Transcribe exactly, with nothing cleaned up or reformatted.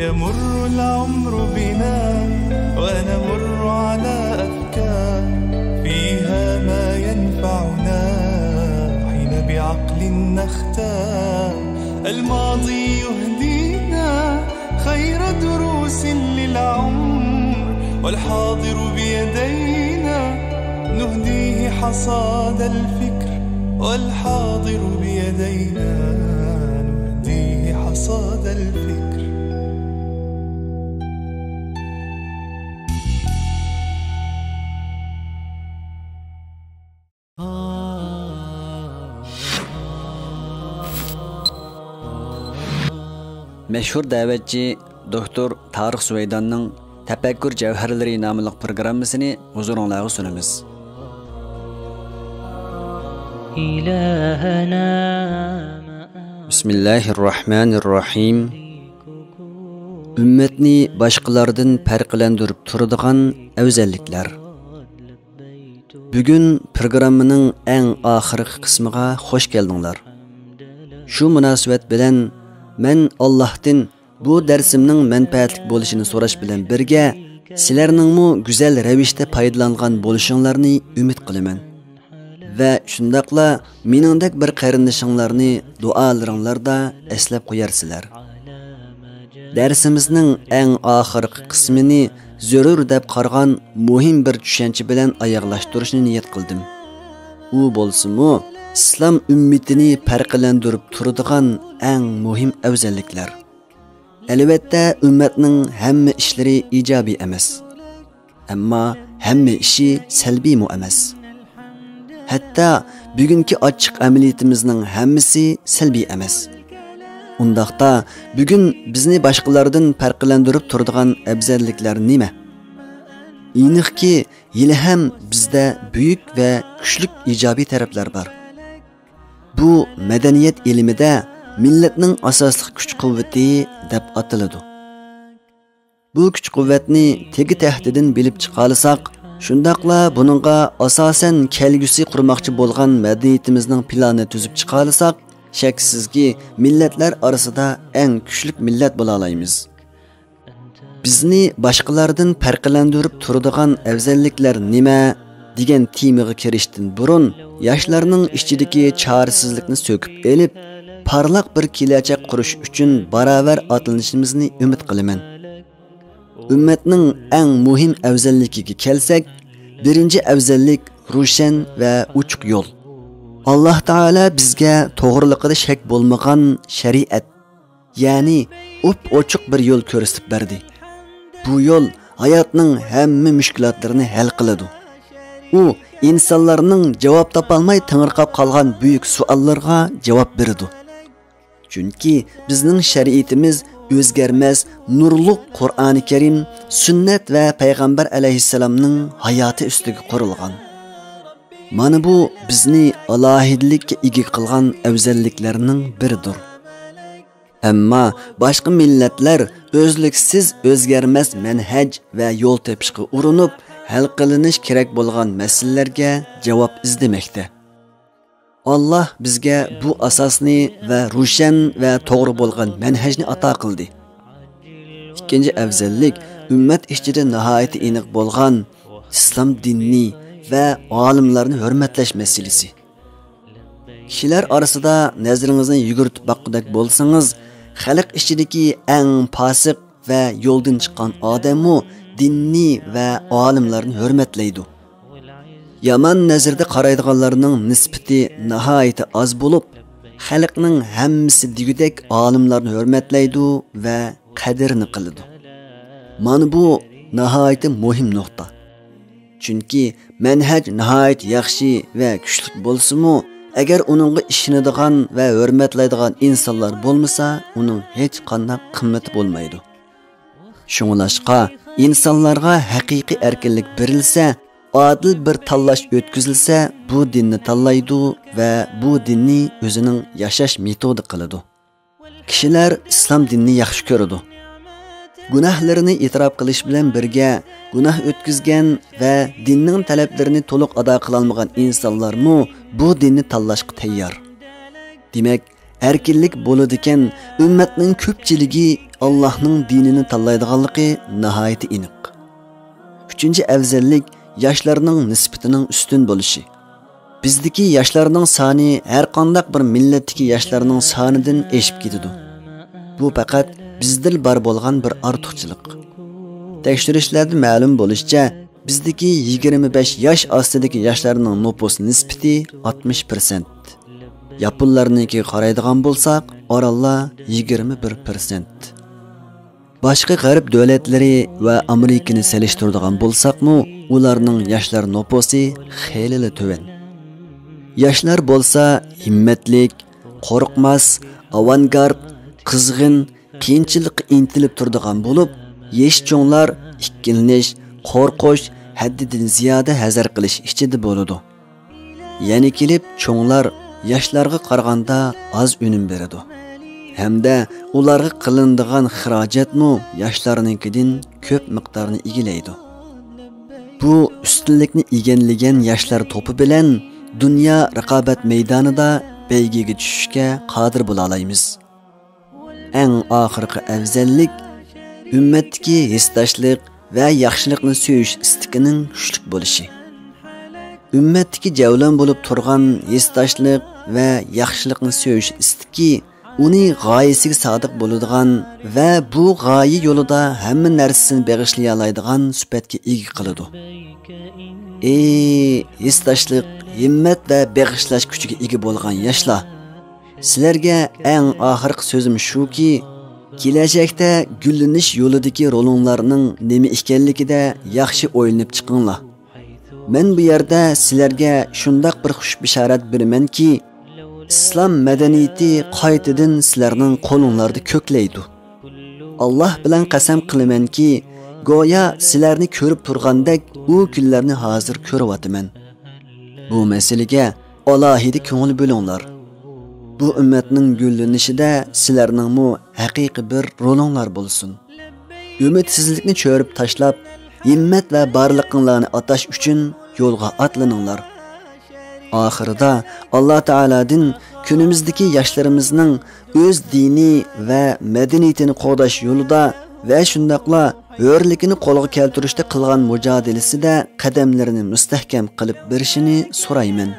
يمر العمر بنا ونمر على أفكار فيها ما ينفعنا حين بعقل نختار. الماضي يهدينا خير دروس للعمر، والحاضر بيدينا نهديه حصاد الفكر، والحاضر بيدينا نهديه حصاد الفكر. مەشھۇر دەۋەتچى دوكتور تارىق سۇۋەيداننىڭ تەپەككۇر جەۋھەرلىرى ناملىق پروگراممىسىنى ھۇزۇرۇڭلارغا سۇنىمىز. بىسمىللاھىررەھمانىررەھىم. ئۈممەتنى باشقىلاردىن پەرقلەندۈرۈپ تۇرىدىغان ئەۋزەللىكلەر. بۈگۈن پروگراممىنىڭ ئەڭ ئاخىرقى قىسمىغا خوش كەلدىڭلار. شۇ مۇناسىۋەت بىلەن مەن ئاللاھتىن بۇ دەرسىمنىڭ مەنپەئەتلىك بولۇشىنى سوراش بىلەن بىرگە، سىلەرنىڭمۇ گۈزەل رەۋىشتە پايدىلانغان بولۇشۇڭلارنى ئۈمىد قىلىمەن. ۋە شۇنداقلا مېنىڭدەك بىر قېرىندىشىڭلارنى دۇئالىرىڭلاردا ئەسلەپ قويارسىلەر. دەرسىمىزنىڭ ئەڭ ئاخىرقى قىسمىنى زۆرۈر دەپ قارىغان مۇھىم بىر چۈشەنچە بىلەن ئاياغلاشتۇرۇشنى نىيەت قىلدىم. ئۇ بولسىمۇ ئىسلام ئۈممىتىنى پەرقلەندۈرۈپ تۇرىدىغان ئەڭ مۇھىم ئەۋزەللىكلەر. ئەلۋەتتە، ئۈممەتنىڭ ھەممە ئىشلىرى ئىجابىي ئەمەس. ئەمما ھەممە ئىشى سەلبىيمۇ ئەمەس. ھەتتا بۈگۈنكى ئاچچىق ئەمەلىيىتىمىزنىڭ ھەممىسى سەلبىي ئەمەس. ئۇنداقتا، بۈگۈن بىزنى باشقىلاردىن پەرقلەندۈرۈپ تۇرىدىغان ئەۋزەللىكلەر نېمە؟ ئېنىقكى، ھېلىھەم بىزدە بۈيۈك ۋە كۈچلۈك ئىجابىي تەرەپلەر بار. بۇ مەدەنىيەت ئىلمىدە مىللەتنىڭ ئاساسلىق كۈچ-قۇۋۋىتى دەپ ئاتىلىدۇ. بۇ كۈچ-قۇۋۋەتنى تېگى-تەكتىدىن بىلىپ چىقالىساق، شۇنداقلا بۇنىڭغا ئاساسەن كەلگۈسى قۇرماقچى بولغان مەدەنىيىتىمىزنىڭ پىلانىنى تۈزۈپ چىقالىساق، شەكسىزكى، مىللەتلەر ئارىسىدا ئەڭ كۈچلۈك مىللەت بولالايمىز. بىزنى باشقىلاردىن پەرقلەندۈرۈپ تۇرىدىغان ئەۋزەللىكلەر نېمە؟ دېگەن تېمىغا كىرىشتىن بۇرۇن، ياشلارنىڭ ئىچىدىكى چارىسىزلىكنى سۆكۈپ ئېلىپ، پارلاق بىر كېلەچەك قۇرۇش ئۈچۈن باراۋەر ئاتلىنىشىمىزنى ئۈمىد قىلىمەن. ئۈممەتنىڭ ئەڭ مۇھىم ئەۋزەللىكىگە كەلسەك، بىرىنچى ئەۋزەللىك روشەن ۋە ئوچۇق يول. ئاللاھ تائالا بىزگە توغرىلىقىدا شەك بولمىغان شەرىئەت، يەنى ئوپئوچۇق بىر يول كۆرسىتىپ بەردى. بۇ يول ھاياتنىڭ ھەممە مۈشكۈلاتلىرىنى ھەل قىلىدۇ. ئۇ ئىنسانلارنىڭ جاۋاب تاپالماي تېڭىرقاپ قالغان بۈيۈك سوئاللىرىغا جاۋاب بېرىدۇ. چۈنكى بىزنىڭ شەرىئىتىمىز ئۆزگەرمەس نۇرلۇق قۇرئانى كەرىم، سۈننەت ۋە پەيغەمبەر ئەلەيھىسسالامنىڭ ھاياتى ئۈستىگە قۇرۇلغان. مانا بۇ بىزنى ئالاھىدىلىككە ئىگە قىلغان ئەۋزەللىكلەرنىڭ بىرىدۇر. ئەمما باشقا مىللەتلەر ئۈزلۈكسىز ئۆزگەرمەس مەنھەج ۋە يول تېپىشقا ئۇرۇنۇپ، ھەل قىلىنىش كېرەك بولغان مەسىلىلەرگە جاۋاب ئىزدىمەكتە. ئاللاھ بىزگە بۇ ئاساسنى ۋە روشەن ۋە توغرا بولغان مەنھەجنى ئاتا قىلدى. ئىككىنچى ئەۋزەللىك، ئۈممەت ئىچىدە ناھايىتى ئېنىق بولغان ئىسلام دىنىنى ۋە ئالىملارنى ھۆرمەتلەش مەسىلىسى. كىشىلەر ئارىسىدا نەزىرىڭىزنى يۈگۈرتۈپ باققۇدەك بولسىڭىز، خەلق ئىچىدىكى ئەڭ پاسىق ۋە يولدىن چىققان ئادەممۇ دىننى ۋە ئالىملارنى ھۆرمەتلەيدۇ. يامان نەزەردە قارايدىغانلارنىڭ نىسبىتى ناھايىتى ئاز بولۇپ، خەلقنىڭ ھەممىسى دېگۈدەك ئالىملارنى ھۆرمەتلەيدۇ ۋە قەدرىنى قىلىدۇ. مانا بۇ ناھايىتى مۇھىم نۇقتا. چۈنكى مەنھەج ناھايىتى ياخشى ۋە كۈچلۈك بولسىمۇ، ئەگەر ئۇنىڭغا ئىشىنىدىغان ۋە ھۆرمەتلەيدىغان ئىنسانلار بولمىسا، ئۇنىڭ ھېچقانداق قىممىتى بولمايدۇ. شۇڭلاشقا، ئىنسانلارغا ھەقىقىي ئەركىنلىك بېرىلسە، ئادىل بىر تاللاش ئۆتكۈزۈلسە، بۇ دىننى تاللايدۇ ۋە بۇ دىننى ئۆزىنىڭ ياشاش مېتودى قىلىدۇ. كىشىلەر ئىسلام دىنىنى ياخشى كۆرىدۇ. گۇناھلىرىنى ئېتىراپ قىلىش بىلەن بىرگە، گۇناھ ئۆتكۈزگەن ۋە دىننىڭ تەلەپلىرىنى تولۇق ئادا قىلالمىغان ئىنسانلارمۇ بۇ دىننى تاللاشقا تەييار. دېمەك، ئەركىنلىك بولىدىكەن، ئۈممەتنىڭ كۆپچىلىكى ئاللاھنىڭ دىنىنى تاللايدىغانلىقى ناھايىتى ئېنىق. ئۈچىنچى ئەۋزەللىك ياشلارنىڭ نىسبىتىنىڭ ئۈستۈن بولۇشى. بىزدىكى ياشلارنىڭ سانى ھەر قانداق بىر مىللەتتىكى ياشلارنىڭ سانىدىن ئېشىپ كېتىدۇ. بۇ پەقەت بىزدىلا بار بولغان بىر ئارتۇقچىلىق. تەكشۈرۈشلەردە مەلۇم بولۇشىچە، بىزدىكى يىگىرمە بەش ياش ئاستىدىكى ياشلارنىڭ نوپۇس نىسبىتى ئاتمىش پىرسەنت. ياپونلارنىڭكىگە قارايدىغان بولساق، ئارانلا يىگىرمە بىر پىرسەنت. باشقا غەرب دۆلەتلىرى ۋە ئامېرىكىنى سېلىشتۇرىدىغان بولساقمۇ، ئۇلارنىڭ ياشلار نوپۇسى خېلىلا تۆۋەن. ياشلار بولسا ھىممەتلىك، قورقماس، ئاۋانگارت، قىزغىن، قىيىنچىلىققا ئىنتىلىپ تۇرىدىغان بولۇپ، يېشى چوڭلار ئىككىلىنىش، قورقۇش، ھەددىدىن زىيادە ھەزەر قىلىش ئىچىدە بولىدۇ. يەنە كېلىپ چوڭلار ياشلارغا قارىغاندا ئاز ئۈنۈم بېرىدۇ ھەمدە ئۇلارغا قىلىنىدىغان خىراجەتمۇ ياشلارنىڭكىدىن كۆپ مىقدارنى ئىگىلەيدۇ. بۇ ئۈستۈنلۈكنى ئىگىلىگەن ياشلار توپى بىلەن دۇنيا رىقابەت مەيدانىدا بەيگىگە چۈشۈشكە قادىر بولالايمىز. ئەڭ ئاخىرقى ئەۋزەللىك ئۈممەتتىكى ھېسداشلىق ۋە ياخشىلىقنى سۆيۈش ئىستىكىنىڭ كۈچلۈك بولۇشى. ئۈممەتتىكى جەۋلان بولۇپ تۇرغان ھېسداشلىق ۋە ياخشىلىقنى سۆيۈش ئىستىكى ئۇنى غايىسىگە سادىق بولىدىغان ۋە بۇ غايە يولىدا ھەممە نەرسىسىنى بېغىشلىيالايدىغان سۈپەتكە ئىگە قىلىدۇ. ئى ھېسداشلىق، ھىممەت ۋە بېغىشلاش كۈچىگە ئىگە بولغان ياشلار! سىلەرگە ئەڭ ئاخىرقى سۆزۈم شۇكى، كېلەچەكتە گۈللىنىش يولىدىكى رولۇڭلارنىڭ نېمە ئىكەنلىكىدە ياخشى ئويلىنىپ چىقىڭلار. مەن بۇ يەردە سىلەرگە شۇنداق بىر خۇش بېشارەت بېرىمەنكى، ئىسلام مەدەنىيىتى قايتىدىن سىلەرنىڭ قولۇڭلاردا كۆكلەيدۇ. ئاللاھ بىلەن قەسەم قىلىمەنكى، گويا سىلەرنى كۆرۈپ تۇرغاندەك ئۇ كۈنلەرنى ھازىر كۆرۈۋاتىمەن. بۇ مەسىلىگە ئالاھىدە كۆڭۈل بۆلۈڭلار. بۇ ئۈممەتنىڭ گۈللىنىشىدە سىلەرنىڭمۇ ھەقىقىي بىر رولۇڭلار بولسۇن. ئۈمىدسىزلىكنى چۆرۈپ تاشلاپ، ھىممەت ۋە بارلىقىڭلارنى ئاتاش ئۈچۈن يولغا ئاتلىنىڭلار. ئاخىرىدا ئاللا تائالادىن كۈنىمىزدىكى ياشلىرىمىزنىڭ ئۆز دىنى ۋە مەدەنىيىتىنى قوغداش يولىدا ۋە شۇنداقلا ھۆرلۈكىنى قولغا كەلتۈرۈشتە قىلغان مۇجادىلىسىدە قەدەملىرىنى مۇستەھكەم قىلىپ بېرىشىنى سورايمەن.